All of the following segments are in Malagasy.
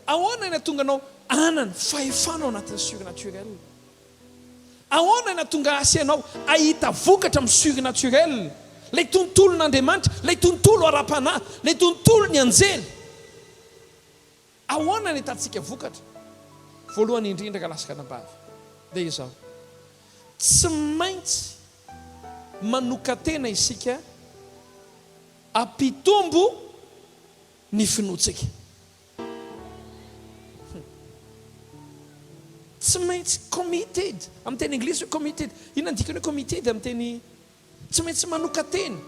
Ahoana ny hahatonga anao hanana fahefana ao anatin'ny surnaturel? Ahoana ny hahatonga asy anao hahita vokatra amin'ny surnaturel, ilay tontolon'Andriamanitra, ilay tontolo ara-panahy, ilay tontolon'ny anjely? Ahoana ny ahitantsika vokatra? Voalohany indrindra, rahalahy sy ranabavy, dia izao, tsy maintsy manokan-tena isika hampitombo ny finoantsika. Tsy maintsy committed, amin'ny teny anglisy hoe committed. Inona ny dikany hoe committed amin'ny teny? Tsy maintsy manokan-tena,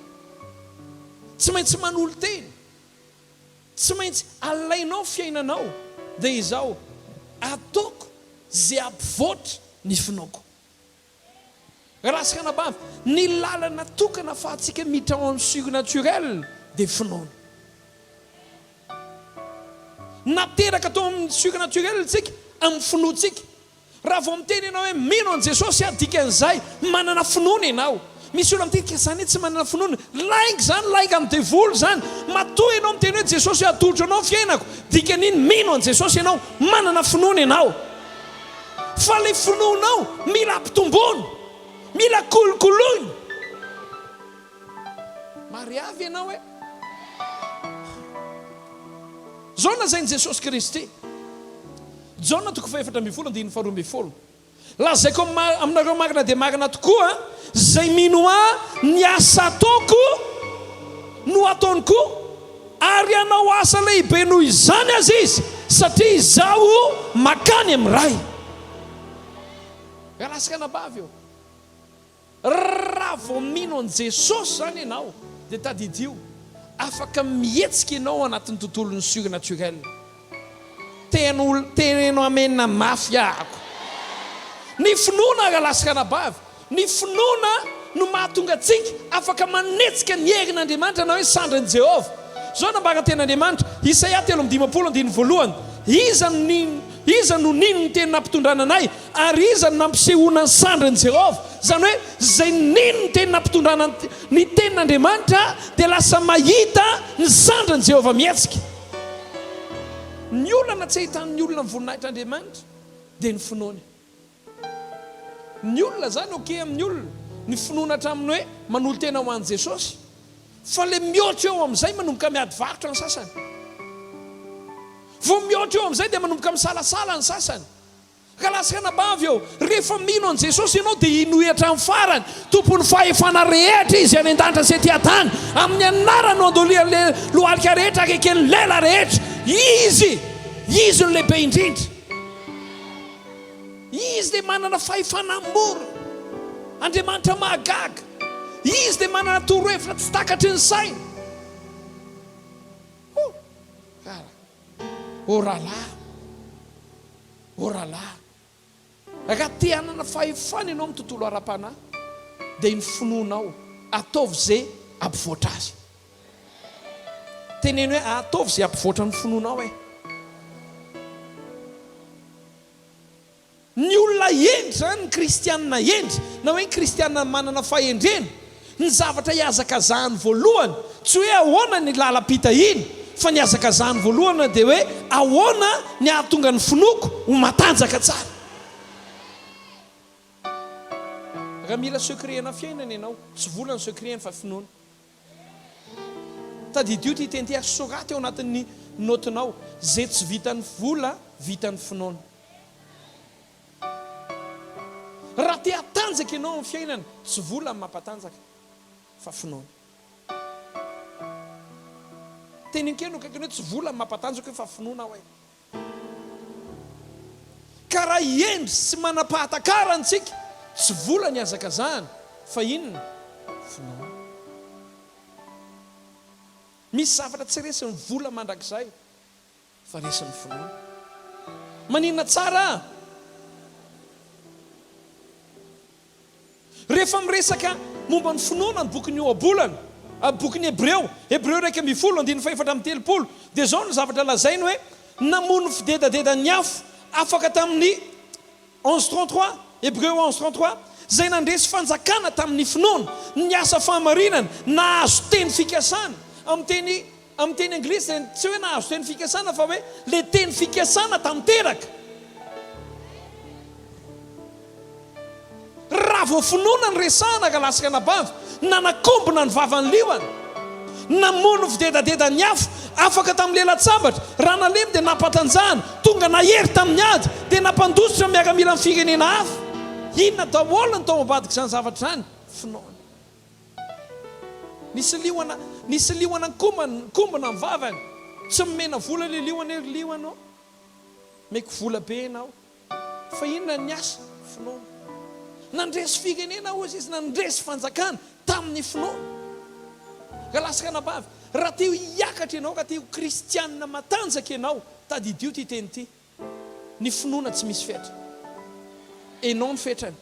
tsy maintsy manolo-tena. Tsy maintsy alainao ny fiainanao dia izao, ataoko ze hampivoatra ny finoako. Rahalahy sy ranabavy, ny lalana tokana afahantsika miditra ao amin'ny surnaturel dia finoana. Nateraka tao amin'ny surnaturel isika amin'ny finoantsika. Raha vao miteny ianao hoe mino an'i Jesosy aho, dikan'izay manana finoana ianao. Misy olona miteny ka izany hoe tsy manana finoana. Lainga izany, laingan'ny devoly izany. Matoa ianao miteny hoe Jesosy atolotro anao ny fiainako, dikan'iny mino an'i Jesosy ianao, manana finoana ianao. Fa ilay finoanao mila ampitomboina, mila kolokoloina. Mariavy ianao e! Izao no lazain'i Jesosy Kristy. Jaona toko faha-14 andininy faha-12, Lazaiko aminareo marina dia marina tokoa, izay mino Ahy, ny asa ataoko no hataony koa, ary hanao asa lehibe noho izany aza izy, satria Izaho mankany amin'ny Ray. Rahalahy sy ranabavy ô! Raha vao mino an'i Jesosy izany ianao dia tadidio, afaka mihetsika ianao ao anatin'ny tontolon'ny surnaturel. Teno teneno amena mafy ahako. Ny finoana rahalahy sy ranabavy, ny finoana no mahatonga antsika afaka manetsika ny herin'Andriamanitra na hoe sandrin'i Jehovah. Izao nambaran-tenin'Andriamanitra, Isaia 53 andininy voalohany, Iza no nino, iza no nino ny teny nampitondrana anay? Ary iza no nampisehoana ny sandrin'i Jehovah? Izany hoe, izay nino ny teny nampitondrana ny tenin'Andriamanitra dia lasa mahita ny sandrin'i Jehovah mihetsika. Ny olana tsy ahitan'ny olona ny voninahitr'Andriamanitra dia ny finoany. Ny olona izany, ok amin'ny olona, ny finoana hatramin'ny hoe manolo-tena ho an'i Jesosy, fa ilay mihoatra eo amin'izay manomboka miady varotra ny sasany. Vao mihoatra eo amin'izay dia manomboka misalasala ny sasany. Rahalahy sy anabavy ô, rehefa mino an'i Jesosy ianao dia hinoy hatramin'ny farany. Tompon'ny fahefana rehetra Izy any an-danitra sy ety an-tany. Amin'ny anarany no andolian'ny lohalika rehetra ary eken'ny lela rehetra. Izy! Izy no lehibe indrindra. Izy dia manana fahefana hamorona. Andriamanitra mahagaga. Izy dia manana torohevitra tsy takatry ny saina. Oh! Rahalahy. Oh rahalahy. O rahalahy, raha te hanana fahefana ianao amin'ny tontolo ara-panahy, dia ny finoanao, ataovy izay hampivoatra azy. Teneno hoe, ataovy izay hampivoatra ny finoanao e. Ny olona hendry izany, ny kristianina hendry, na hoe ny kristianina manana fahendrena, ny zavatra ihazakazahany voalohany, tsy hoe ahoana ny lalam-pitahiana, fa ny ihazakazahany voalohany dia hoe ahoana ny hahatonga ny finoako ho matanjaka tsara. Raha mila secret-na fiainana ianao, tsy vola ny secret-ny fa finoana. Tadidio ity teny ity ary soraty ao anatin'ny note-nao, Izay tsy vitan'ny vola, vitan'ny finoana. Raha te hatanjaka ianao amin'ny fiainana, tsy vola no mampatanjaka fa finoana. Teneno kely no akaikiny hoe tsy vola no mampatanjaka hoe fa finoana aho e. Ka raha hendry sy manam-pahatakarana isika, tsy vola ny hazakazahana fa inona? Finoana. Misy zavatra tsy resin'ny vola mandrakizay. Fa resin'ny finoana. Maninona tsara ah? Rehefa miresaka momba ny finoana ny bokin'ny Ohabolana, bokin'ny Hebreo, Hebreo 11 andininy faha-34, dia izao no zavatra lazainy hoe, Namono fidedadedan'ny afo afaka tamin'ny onze 33, Hebreo onze 33, izay nandresy fanjakana tamin'ny finoana, ny asa fahamarinana, nahazo teny fikasana, amin'ny teny. Amin'ny teny anglisy dia tsy hoe nahazo teny fikasana fa hoe ilay teny fikasana tanteraka. Raha vao finoana no resahana ka lasa anabavy, nanakombona ny vavan'ny liona, namono fidedadedan'ny afo, afaka tamin'ny lela-tsabatra, raha nalemy dia nampatanjahana, tonga nahery tamin'ny ady, dia nampandositra ny miaramilan'ny firenena hafa. Inona daholo no tao ambadik'izany zavatra izany? Finoana. Nisy liona, nisy liona nikombona ny vavany. Tsy nomena vola ilay liona hoe ry liona ô, omeko vola be ianao. Fa inona ny asa? Finoana. Nandresy firenena hozy izy, nandresy fanjakana tamin'ny finoana. Rahalahy sy ranabavy, raha te hiakatra ianao, raha te ho kristianina matanjaka ianao, tadidio ity teny ity, ny finoana tsy misy fetra. Ianao no fetrany.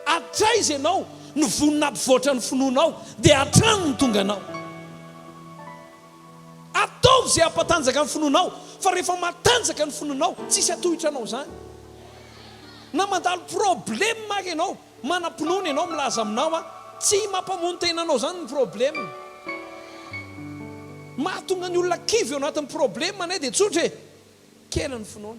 Hatraiza ianao no vonona hampivoatra ny finoanao, dia hatrany no tonga anao. Ataovy izay hampatanjaka ny finoanao, fa rehefa matanjaka ny finoanao, tsisy hatohitra anao izany. Na mandalo problème ary ianao, manam-pinoana ianao, milaza aminao aho, tsy mampamono tena anao izany ny problème. Mahatonga ny olona kivy eo anatin'ny problème anie dia tsotra e, kely ny finoana.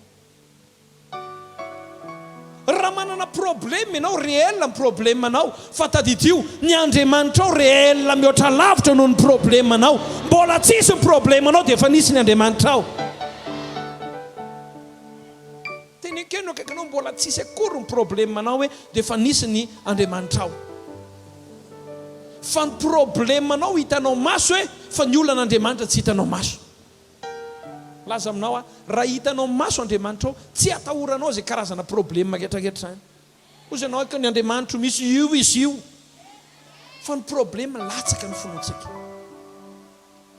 Raha manana problème ianao, réel ny problème nao, fa tadidio, ny Andriamanitrao réel mihoatra lavitra noho ny problème nao. Mbola tsisy ny problème nao dia efa nisy ny Andriamanitrao. Teneniko eo no akaikinao, mbola tsisy akory ny problème nao hoe dia efa nisy ny Andriamanitrao. Fa ny problème nao hitanao maso hoe, fa ny olan'Andriamanitra tsy hitanao maso. Milaza aminao aho, raha hitanao maso Andriamanitrao, tsy hatahoranao izay karazana problème rehetra rehetra izany. Hozy ianao ka ny Andriamanitro misy io izy io. Fa ny problème latsaka ny finoantsika.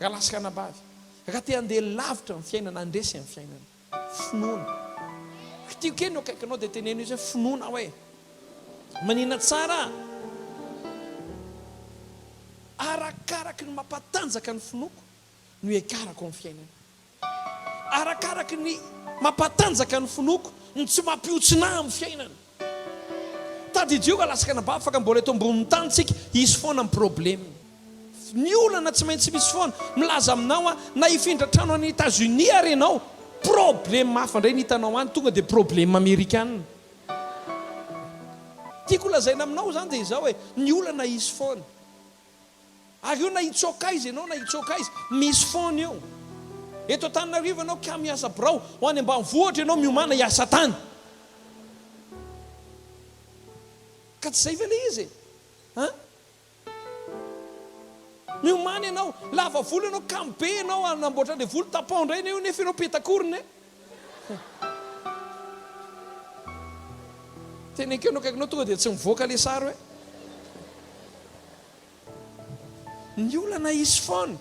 Rahalahy sy ranabavy, raha te handeha lavitra amin'ny fiainana, handresy amin'ny fiainana. Finoana. Kitiho kely ny eo akaikinao dia teneno izy hoe finoana aho e. Manina tsara aho. Arakaraky ny mampatanjaka ny finoako no hiakarako amin'ny fiainana. Arakaraky ny mampatanjaka ny finoako no tsy mampihontsina ahy amin'ny fiainana. Tadidio ka lasaka anabavy fa ka mbola eto ambonin'ny tany tsika, hisy foana ny problème. Ny olana tsy maintsy misy foana. Milaza aminao aho, na hifindra trano any Etats Unis ary ianao, problème hafa indray ny hitanao any, tonga dia problème amerikana. Tiako holazaina aminao izany dia izao e, ny olana hisy foana. Ary io na hitsoaka aiza ianao na hitsoaka aiza, misy foana io. Eto Antananarivo ianao kamo hiasa birao, ho any ambanivohitra ianao miomàna hiasa tany. Ka tsy izay ve ilay izy e? An? Miomàna ianao, lava volo ianao, kamo be ianao hanamboatra an'ilay volo, tapaho indray io nefa ianao petakorona e. Teneniko eo no akaikinao tonga dia tsy mivoaka ilay sary hoe. Ny olana hisy foana.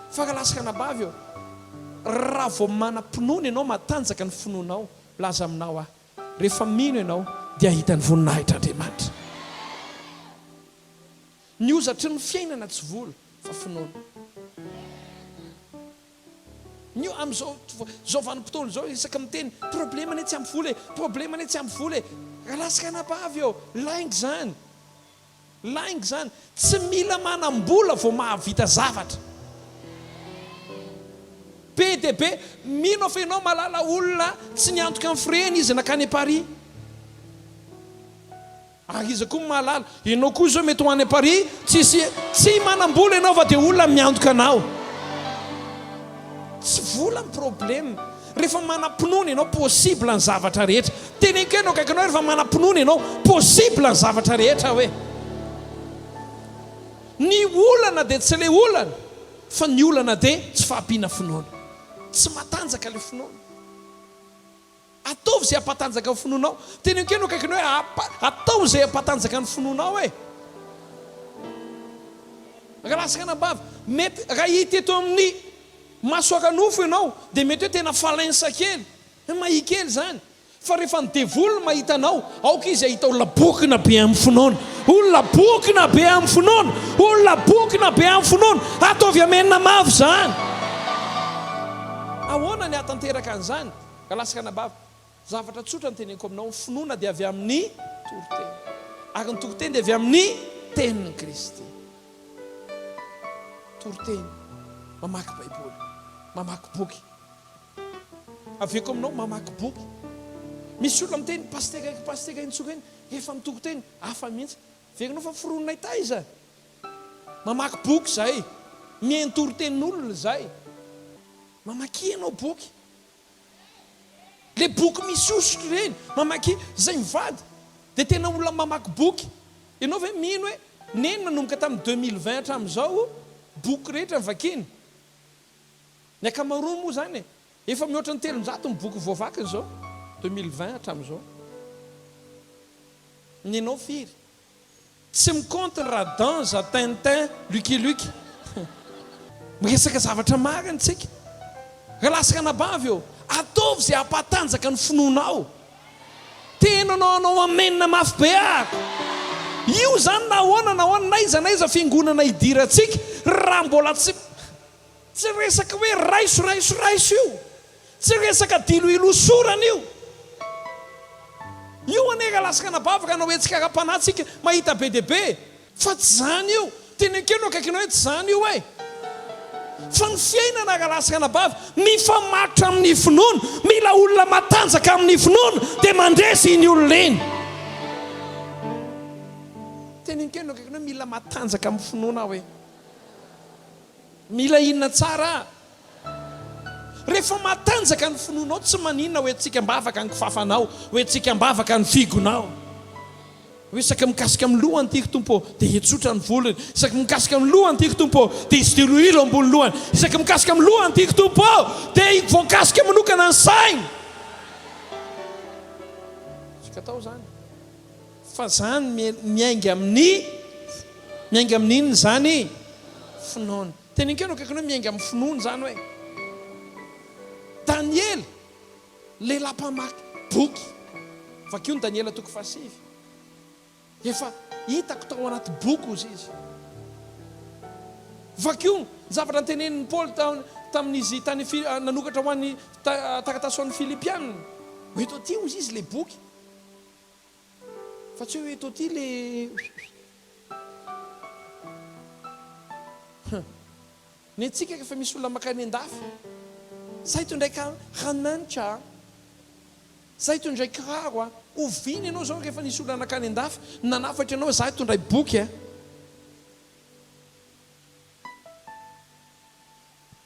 Fa rahalahy sy ranabavy ô, raha vao manam-pinoana ianao, matanjaka ny finoanao, milaza aminao aho, rehefa mino ianao dia hahita ny voninahitr'Andriamanitra. Ny hozatry ny fiainana tsy vola fa finoana. Ny amin'izao izao vanim-potoana izao isaky miteny problema anie tsy ampy vola e, problema anie tsy ampy vola e. Rahalahy sy ranabavy ô, lainga izany. Lainga izany. Tsy mila manam-bola vao mahavita zavatra. Be dia be. Mino aho fa ianao mahalala olona tsy niantoka ny frais-ny izy nankany Paris. Ary iza koa no mahalala? Ianao koa izao mety ho any Paris, tsisy, tsy manam-bola ianao fa dia olona miantoka anao. Tsy vola ny problème. Rehefa manam-pinoana ianao, possible ny zavatra rehetra. Teneniko eo no akaikinao rehefa manam-pinoana ianao, possible ny zavatra rehetra hoe. Ny olana dia tsy ilay olana, fa ny olana dia tsy fahampiana finoana. Tsy matanjaka ilay finoana. Ataovy izay hampatanjaka ny finoanao. Teneniko eo no akaikinao hoe ataovy izay hampatanjaka ny finoanao e. Rahalahy sy ranabavy, mety raha hita eto amin'ny maso ara-nofo ianao dia mety hoe tena falensa kely, mahia kely izany. Fa rehefa ny devoly no mahita anao, aoka izy hahita olona bokona be amin'ny finoana. Olona bokona be amin'ny finoana. Olona bokona be amin'ny finoana. Ataovy amenina mafy izany. Ahoana ny hahatanteraka an'izany? Rahalahy sy ranabavy, zavatra tsotra no teneniko aminao, ny finoana dia avy amin'ny toriteny. Ary ny toriteny dia avy amin'ny tenin'i Kristy. Toriteny, mamaky Baiboly, mamaky boky. Aveko aminao, mamaky boky. Misy olona miteny, Pasitera ry Pasitera intsony ireny, rehefa mitory teny, hafa mihitsy. Verinao fa foroninay taiza? Mamaky boky izay, mihaino toritenin'olona izay. Mamakia ianao boky. Le boky misy hosotra ireny, mamakia. Izay mivady dia tena olona mamaky boky. Ianao ve mino hoe Neny nanomboka tamin'ny 2020 hatramin'izao, boky rehetra vakiany. Ny ankamaroany moa izany e. Efa mihoatra ny 300 ny boky voavakiny izao, 2020 hatramin'izao. Ny anao firy? Tsy mi-compte ny Radanza, Tintin, Lucky Luke. Miresaka zavatra marina tsika. Ry lahy sy ranabavy ô, ataovy izay hampatanjaka ny finoanao. Tena anao hanao amen mafy be ary. Io izany na ahoana na ahoana, n'aiza n'aiza fiangonana idirantsika, raha mbola tsy. Tsy resaka hoe raiso raiso raiso io. Tsy resaka diloilo hosorana io. Io anie raha lasaka anabavy raha hanao hetsika ara-panahy tsika mahita be dia be. Fa tsy izany io. Teneno kely eo akaikinao hoe tsy izany io e. Fa ny fiainana raha lasaka anabavy mifamatotra amin'ny finoana. Mila olona matanjaka amin'ny finoana dia mandresy iny olona iny. Teneno kely eo akaikinao hoe mila matanjaka amin'ny finoana aho e. Mila inona tsara? Rehefa matanjaka ny finoanao tsy maninona hoentintsika am-bavaka ny kifafanao, hoentintsika am-bavaka ny figonao. Hoe isaky mikasika amin'ny lohany ity ry Tompo ô, dia hitsotra ny volony. Isaky mikasika amin'ny lohany ity ry Tompo ô, dia hitsidiloilo ambony lohany. Isaky mikasika amin'ny lohany ity ry Tompo ô, dia voakasika manokana ny sainy. Azoko atao izany. Fa zany miainga amin'ny miainga amin'ny inona izany? Finoana. Teneno kely eo akaikiny hoe miainga amin'ny finoana izany hoe. Daniela, lehilahy mpamaky boky. Vakio ny Daniela toko fahasivy. Efa hitako tao anaty boky hozy izy. Vakio ny zavatra notenenin'i Paoly tamin'izy tany nanokatra ho an'ny taratasy ho an'ny Filipiana. Ho eto aty hozy izy ilay boky. Fa tsy hoe eto aty le Hum. Ny antsika rehefa misy olona makany andafy, zay to indray ranomanitra a! Zay to indray kiraro a! Oviana ianao zao rehefa nisy olona nakany andafy nanafatra anao zay to indray boky a!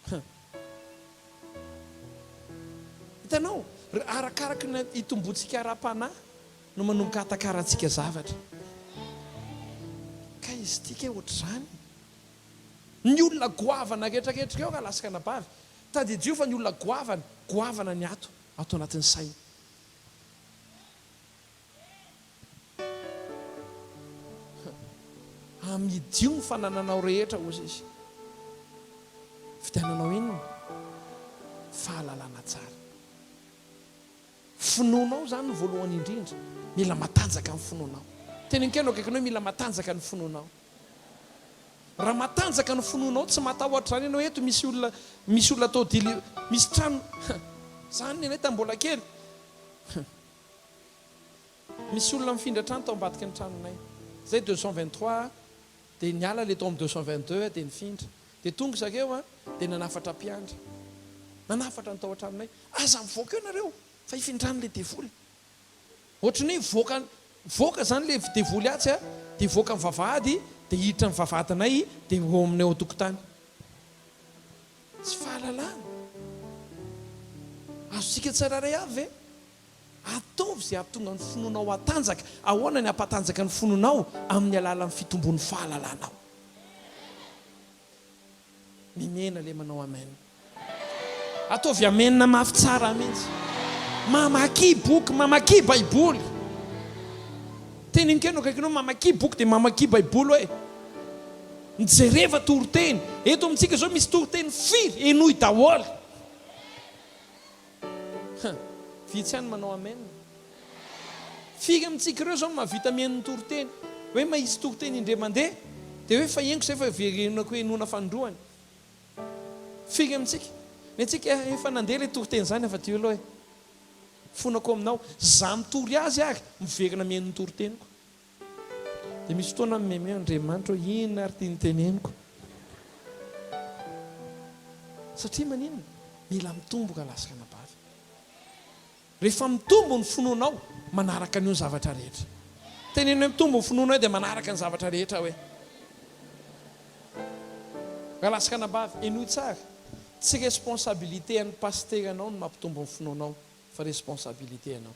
Hum. Hitanao, arakaraky ny itomboantsika ara-panahy no manomboka ahatakarantsika zavatra. Ka izy ity kay ohatr'izany. Ny olona goavana rehetrarehetra ireo rahalahy sy ranabavy, tadidio fa ny olona goavana, goavana ny ato, ato anatin'ny saina. Amidio ny fanananao rehetra, hozy izy. Vidiananao inona? Fahalalana tsara. Finoanao izany no voalohany indrindra. Mila matanjaka ny finoanao. Teneno kely eo akaikinao hoe mila matanjaka ny finoanao. Raha matanjaka ny finoanao, tsy matahotra izany ianao. Eto misy olona, misy olona atao dili, misy trano. Izany ny anay tamin'ny mbola kely. Misy olona mifindra trano tao ambadiky ny tranonay. Zay 223 dia niala le tao amin'ny 222 dia nifindra. Dia tonga zareo an, dia nanafatra mpiandry. Nanafatra ny tao an-tranonay. Aza mivoaka eo nareo fa hifindran'ilay devoly. Ohatry ny hoe hivoaka, mivoaka izany ilay devoly atsy an, dia hivoaka amin'ny vavahady, dia hiditra amin'ny vavahadinay, dia ho eo aminay eo an-tokotany. Tsy fahalalana. Azontsika tsirairay avy ve? Ataovy izay hahatonga ny finoanao hatanjaka. Ahoana ny hampatanjaka ny finoanao? Amin'ny alalan'ny fitombon'ny fahalalanao. Mimena le manao amen. Ataovy amen mafy tsara mihitsy. Mamakia boky, mamakia baiboly. Teneno kely no akaikinao, mamakia boky dia mamakia baiboly hoe. Mijereva toriteny. Eto amintsika izao misy toriteny firy? Henoy daholo. Huh. Vitsy ihany manao amen. Firy amintsika ireo izao no mahavita mihaino ny toriteny? Hoe mahitsy toriteny indray mandeha dia hoe fa henoko izay fa verenako henoina fanindroany. Firy amintsika? Ny antsika efa nandeha ilay toriteny izany afa-tio aloha e. Fonako aminao. Za mitory azy ary miverina mihaino ny toriteniko. Dia misy fotoana aho mihaino hoe Andriamanitra ô inona ary ity noteneniko? Satria maninona? Mila mitombo rahalahy sy ranabavy. Rehefa mitombo ny finoanao, manaraka an'io ny zavatra rehetra. Teneno hoe mitombo ny finoanao dia manaraka ny zavatra rehetra hoe. Rahalahy sy ranabavy, henoy tsara, tsy responsabilité an'ny pasiteranao ny mampitombo ny finoanao fa responsabilité anao.